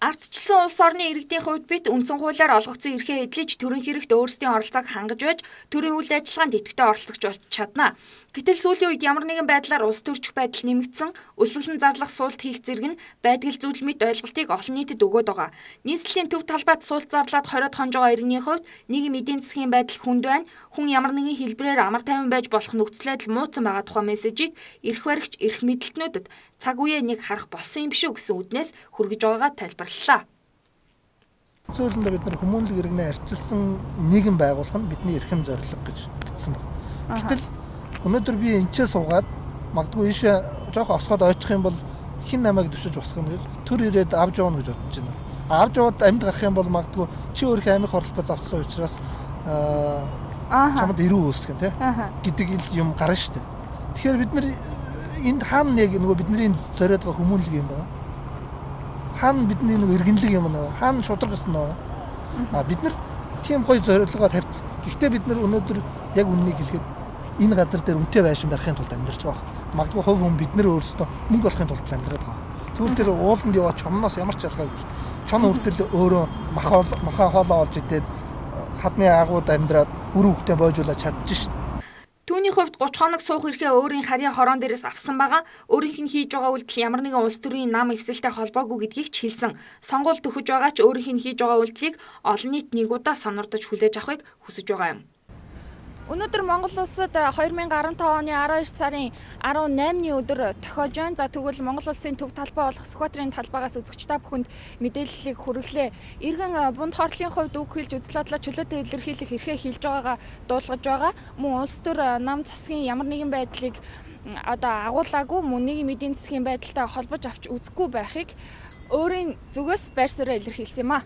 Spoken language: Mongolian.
Ардчилсан улс орны иргэдийн хувьд бид үндсэн хуулиар олгогдсон эрхээ эдлэж төрийн хэрэгт өөрсдийн оролцоог хангаж байж төрийн үйл ажиллагаанд идэвхтэй оролцогч болж чадна. Гэтэл сүүлийн үед ямар нэгэн байдлаар улс төрчих байдал нэмэгдсэн, өсвөлэн зарлах суулт хийх зэрэг нь байдгал зүйл мэт ойлголтыг олон нийтэд өгөөд байгаа. Нийслэлийн төв талбайд суулт зарлаад 20-од хонж байгаа иргэний хувьд нийгэм эдийн засгийн байдал хүнд байна. Хүн ямар нэгэн хэлбэрээр амар тайван байж болох нөхцөл байдал муудсан байгаа тухай мессежийг эрх баригч, эрх мэдэлтнүүдэд цаг үеэ нэг харах болсон юм биш үү гэсэн үднээс хүргэж байгаагаа тайлбарлалаа. Зөөлөндөө бид нар хүмүүнлэг иргэнээ арчилсан нийгэм байгуулах нь бидний эрхэм зорилго гэж бичсэн байна. Гэтэл өнөөдөр би энчээ суугаад магадгүй ийшээ жоох осгоод ойчих юм бол хэн намайг дөшөж босгоно гэж төр ирээд авч явна гэж бодож байна. Авч яваад амьд гарах юм бол магадгүй чи өөрийнхөө амийг хорлох гэж авчихсан учраас чамд эрүү үүсгэн тий гэдэг юм гарна шүү дээ. Тэгэхээр бид нар энд хаана яг нөгөө бидний зориод байгаа хүмүүнлэг юм байна. Хаана бидний нөгөө иргэнлэг юм байна. Хаана шударга гэсэн нөгөө. А бид нар тийм гоё зорилгоо тавьчихсан. Гэхдээ бид нар өнөөдөр яг үннийг хэлэхэд энэ газар дээр үнэтэй байшин барихын тулд амьдарч байгаа. Магадгүй хувь хүн бид нар өөрсдөө мөнгө олохын тулд амьдраад байгаа. Тэгвэл тэр ууланд яваа чомноос ямар ч ялгаагүй шүү. Чон хүртэл өөрөө маха хоолоо олж идээд хадны агууд амьдраад үр хөвгтөө бойжуулаад чадчих шүү. Түүний хувьд 30 хоног суух эрхээ өөрийн харьяа хорон дээрээс авсан байгаа. Өөрийнх нь хийж байгаа үйлдэл ямар нэгэн улс төрийн нам эвсэлтэй холбоогүй гэдгийг ч хэлсэн. Сонгуульд дөхөж байгаа ч өөрийнх нь хийж байгаа үйлдлийг олон нийт нэг удаа сонордож хүлээж авахыг хүсэж байгаа юм. Өнөөдөр Монгол улсад 2015 оны 12 сарын 18-ны өдөр тохиож байна. За тэгвэл Монгол улсын төв талбай болох Сүхбаатарын талбайгаас үзэгч та бүхэнд мэдээллийг хүргэлээ. Иргэн бунд хорлолын хувьд үг хэлж үзэл бодлоо чөлөөтэй илэрхийлэх эрхээ хилж байгаагаа дуулгаж байгаа. Мөн улс төр нам засгийн ямар нэгэн байдлыг одоо агуулаагүй мөн нийгэм эдийн засгийн байдалтай холбож авч үзэхгүй байхыг өөрийн зүгээс байр сууриа илэрхийлсэн юм а.